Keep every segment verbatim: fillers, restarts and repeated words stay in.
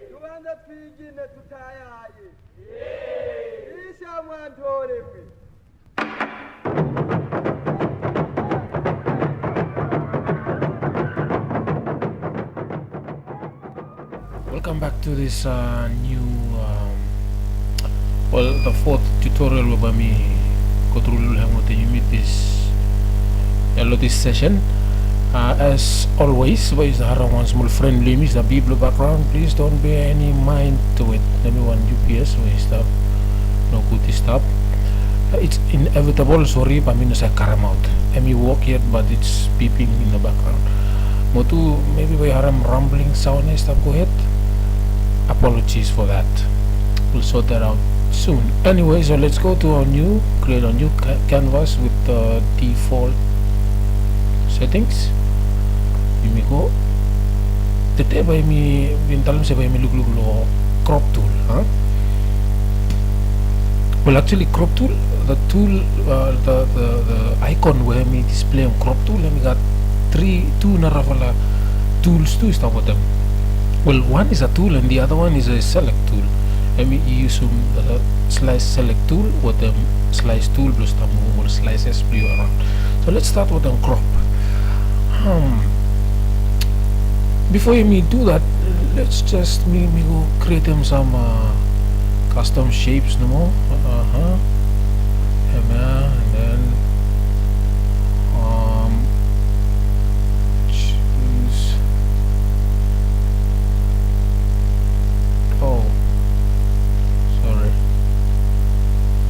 Tubanze twigine tutayaye. Isha mwantoremwe. Welcome back to this uh, new, um, well, the fourth tutorial we bae mi go tru long hem wetem yumi this, uh, long this session. Uh, as always, bae yu save harem wan smol fren blong yumi i stap bif long background. Please don't bear any mind to it. Hemi wan U P S we i stap nogud i stap. Uh, it's inevitable, sori, bae mi no save karemaot. Hemi wok yet, but it's beeping in the background. Mo tu, maybe bae yu harem rumbling sound ia i stap gohed. Apologies for that. We'll sort that out soon. Anyway, so let's go to our new, create a new ca- canvas with the default settings. Yumi go. Tede bae mi bin talem se bae mi lukluk long crop tool, huh? Well, actually, crop tool, the tool, uh, the, the, the icon we hemi displeim crop tool, hemi gat tri, tu narafala tools tu i stap wetem. Well, one is a tool and the other one is a select tool. Hemi yusum the slice select tool wetem slice tool blong stap muvum ol slices blong yu around. So let's start wetem crop. Hmm. Bifo yumi do that, let's just, mi, mi go createm some uh, custom shapes nomo. Aha. Hemia, and then um, choose. Oh, sorry.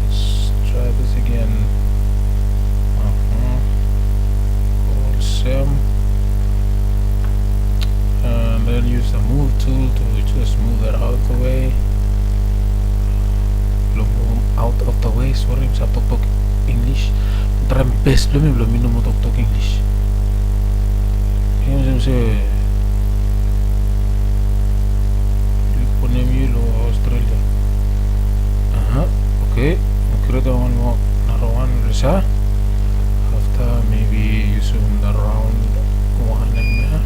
Let's try this again. Aha. Ctrl S M. And then use the move tool to just move it out of the way. Blong muvum out of the way. Sori, mi save toktok English. Mi traem bes blong mi blong mi no moa toktok English. Yu save se, yu putum yu long Australia. Aha, okay. Create wan moa, nara wan olsem ia. Afta maybe yusum the round wan hemia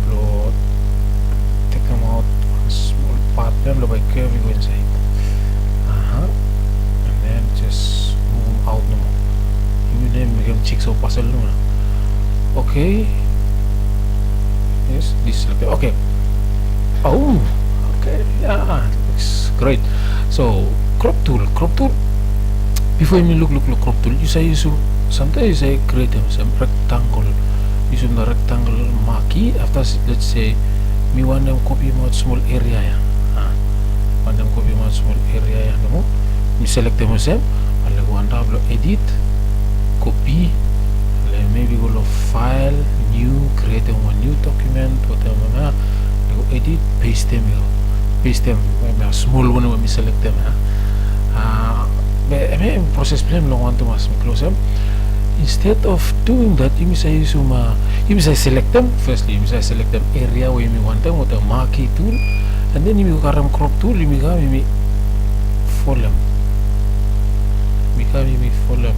blong tekemaot wan smol pat ia blong bae curve i go insaed. Aha. And then just muvum aot nomo. Yumi no mekem jigsaw puzzle nomo. Okay. Yes, this, okay. Oh, okay, yeah, looks great. So, crop tool, crop tool. Bifo yumi lukluk long crop tool, yu save yusum, samtaem yu save createm olsem rectangle. Yusum the rectangle marquee. Afta, let's say, mi wantem kopimaot smol area ia. Ah, wantem kopimaot smol area ia nomo. Mi selektem olsem, ale go antap long edit, copy, ale maybe go long file, new, createm wan new document, whatever, ah, ale go edit, pastem ia. Pastem, hemia smol wan we mi selektem ia. Ah, be, hemia hem proses blong hem long wan tumas, mi klosem. Instead of doing that, yumi save yusum, ah, yumi save selektem, firstly, yumi save selektem area we yumi wantem wetem marquee tool, and then yumi go karem crop tool, yumi kam, yumi folem. Yumi kam, yumi folem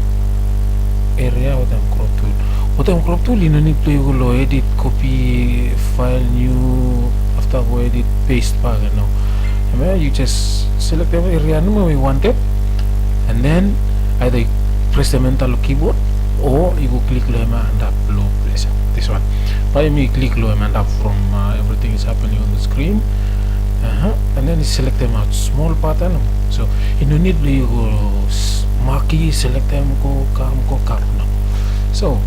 area wetem crop tool. Wetem crop tool, i no nid blong yu go long edit, copy, file, new, afta go edit, paste bak, no. Hemia, yu just selektem area nomo we yu wantem, and then either yu presem enter long keyboard, o yu go klik long hemia antap long ples ia. This one. Bae mi klik long hemia antap from, uh, everything is happening on the screen. Aha. And then yu selektem aot smol pat ia nomo. So, i no nid blong yu go s- marquee, selektem, go kam, go kam, no. So,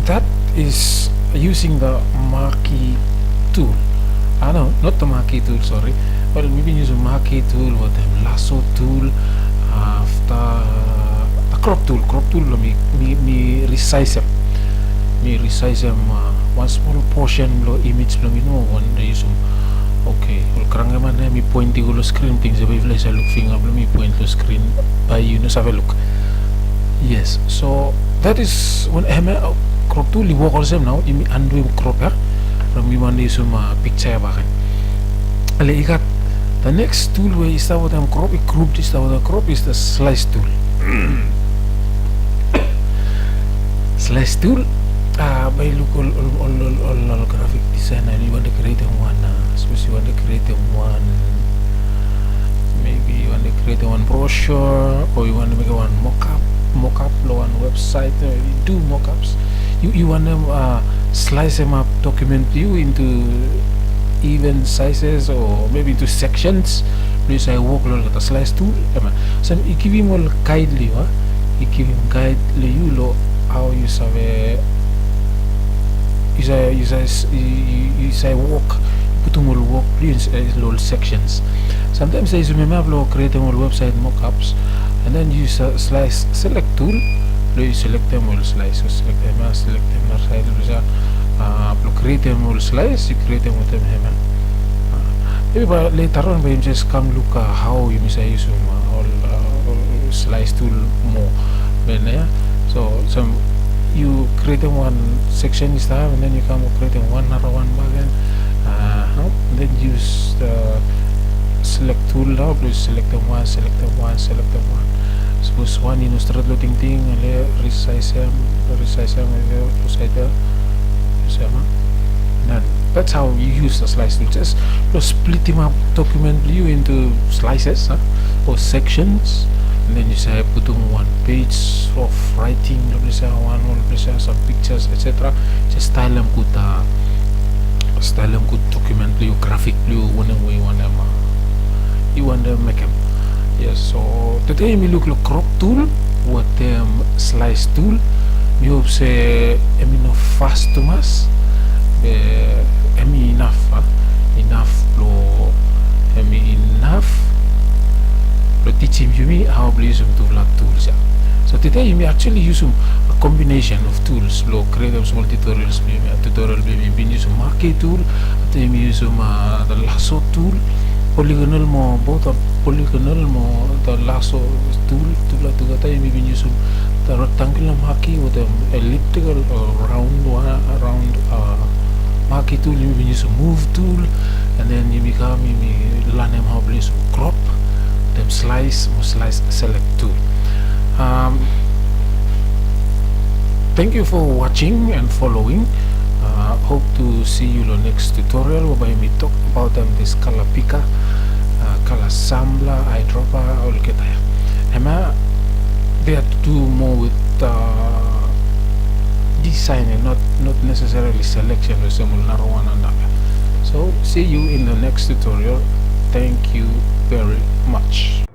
that is using the marquee tool. Ah, no, not the marquee tool, sorry. Well, mi bin yusum marquee tool, wetem lasso tool, afta, ah, crop tool, crop tool blong mi, mi, mi resize hem. Mi resize hem, ah, wan smol portion blong image blong mi nomo, wantem yusum. Okay, ol kranke man ia, mi poenti go long screen, ting se bae yufala i save luk finga blong mi poenti long screen, bae yu no save luk. Yes, so that is when, hemia, ah, crop tool i wok olsem nao, yumi undo hem crop ia. From mi wantem yusum, ah, picture ia bakegen. Ale i gat the next tool we i stap wetem crop, i group i stap wetem crop is the slice tool. Slice tool. Ah, bae yu luk ol, ol, ol, ol, ol, ol graphic designer, yu wantem krietem wan, ah, sapos yu wantem krietem wan, maybe yu wantem krietem wan brochure, o yu wantem mekem wan mockup, mockup lo wan website, eh, yu do mockups. Yu, yu wantem, ah, sliceem ap document blong yu into even sizes o maybe into sections, blong yu save wok lo olgeta slice tool, hemia. Olsem i givim ol guide lo yu, a? I givim guide lo yu lo hao yu save, yu save, yu save, yu, yu, yu save wok, putum ol wok blong yu ins-, eh, lo ol sections. Sometimes i yusum hemia blo krietem ol website mockups, and then yu sa-, slice select tool, blo yu selektem ol slice, yu selektem hemia, selektem nasaed, yu sa, ah, blo krietem ol slice, yu krietem wetem hemia. Ah, maybe bae later on bae yumi jes kam luk, ah, hao yumi save yusum, ah, ol, ah, ol slice tool moa. Be, ya. So, olsem yu krietem wan section i stap, and then yu kam krietem wan narawan bakegen. Ah, and then yu s-, ah, select tool nao, blo yu selektem wan, selektem wan, selektem wan. Sapos wan i no stret lo tingting, le resize hem, resize hem, lo saed ia. Resize hem, a? And then that's how you use the slice tool. Jes blo splitim ap document blo yu into slices, a? O sections. And then yu save putum wan page of writing lo ples ia, wan ol ples ia, some pictures, et cetera. Jes staelem gud, ah, staelem gud document blo yu, graphic blo yu, wanem we yu wantem, ah, yu wantem mekem. Yes, so tede yumi luk lo crop tool wetem slice tool. Mi hop se hemi no fas tumas, be hemi inaf, a? Inaf blo, hemi inaf blo tijim yumi hao blo yusum tufala tools ia. So tede yumi actually yusum a combination of tools blo krietem smol tutorials blo yumi. Tutorial blo yumi bin yusum marquee tool, afta yumi yusum, ah, the lasso tool, polygonal mo, both a polygonal mo the lasso tool, tufala tugeta. Yumi bin yusum the rectangular marquee wetem elliptical o raon wan, raon, ah, marquee tool. Yumi bin yusum move tool, and then yumi kam, yumi lanem hao blo yusum crop, then slice mo slice select tool. Um, thank you for watching and following. Uh, hope to see you lo next tutorial we bae yumi tok abaot, um, this color picker, uh, color sampler, eyedropper, olgeta ia. Hemia, they have to do more with, uh, design and not, not necessarily selection, olsem ol narawan antap ia. So, see you in the next tutorial. Thank you very much.